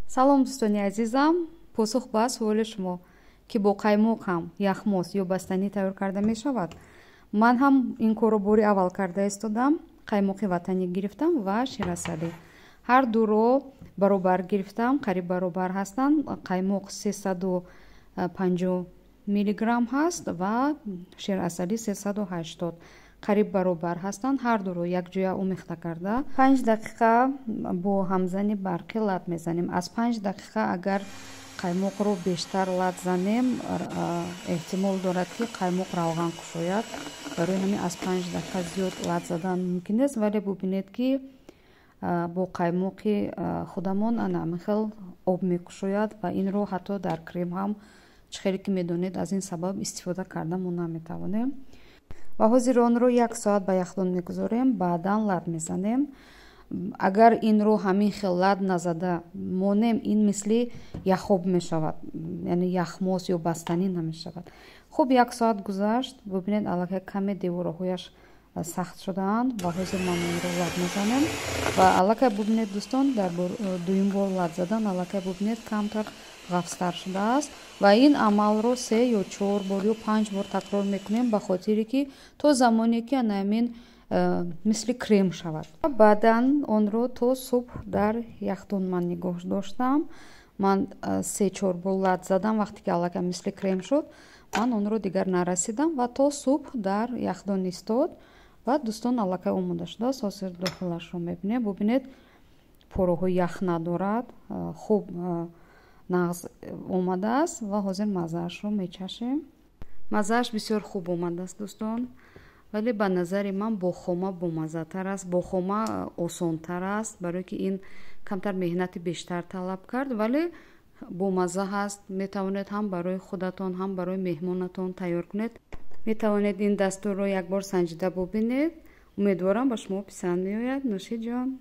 Салом, дӯстони азизам. Посух ба суоли шумо, ки бо қаймоқ ҳам яхмоз ё бастанӣ тайёр карда мешавад. Ман ҳам ин корро бори аввал карда истодам. Қаймоқи ватанӣ гирифтам ва ширасалӣ, ҳар дуро баробар гирифтам, қариб баробар ҳастанд. Қаймоқ 350 миллиграмм ҳаст ва ширасалӣ 380, қариб баробар ҳастанд. Ҳар дуро якҷоя омехта карда, 5 дақиқа бо ҳамзани барқӣ лат мезанем. Аз 5 дақиқа агар қаймоқро бештар лат занем, эҳтимол дорад, ки қаймоқ равған кушояд. Барои ҳамин аз 5 дақиқа зиёд лат задан мумкин нест. Вале бубинед, ки бо қаймоқи худамон ана ҳамин хел об мекушояд ва инро ҳатто дар крем ҳам, чӣ хеле ки медонед, аз ин сабаб истифода карда мо наметавонем. Ва ҳозир онро як соат ба яхдон мегузорем, баъдан лат мезанем. Агар инро ҳамин хел лат назада монем, ин мисли яхоб мешавад, яъне яхмоз ё бастанӣ намешавад. Хуб, як соат гузашт. Бубинед, аллакай каме деворҳояш сахт шудаанд ва ҳозир ман онро лат мезанем. Ва аллакай бубинед, дӯстон, дар дуюм бор лат задан аллакай, бубинед, камтар ғафзтар шудааст. Ва ин амалро се ё чор бор ё панҷ бор такрор мекунем, ба хотире ки то замоне ки ана ҳамин мисли крем шавад. Баъдан онро то субҳ дар яхдон ман нигоҳ доштам. Ман се чор бор лат задам. Вақте ки аллакай мисли крем шуд, ман онро дигар нарасидам ва то субҳ дар яхдон истод. Ва, дӯстон, аллакай омода шудааст. Ҳозир дохилашро мебинем. Бубинед, пораҳои ях надорад, хуб нағз омадааст. Ва ҳозир маззаашро мечашем. Маззааш бисёр хуб омадааст, дӯстон, вале ба назари ман бо хома бомаззатар аст, бо хома осонтар аст, барое ки ин камтар меҳнати бештар талаб кард, вале бомазза ҳаст. Метавонед ҳам барои худатон, ҳам барои меҳмонатон тайёр кунед. Метавонед ин дастурро якбор санҷида бубинед. Умедворам, ба шумо писанд меояд. Нӯши ҷон.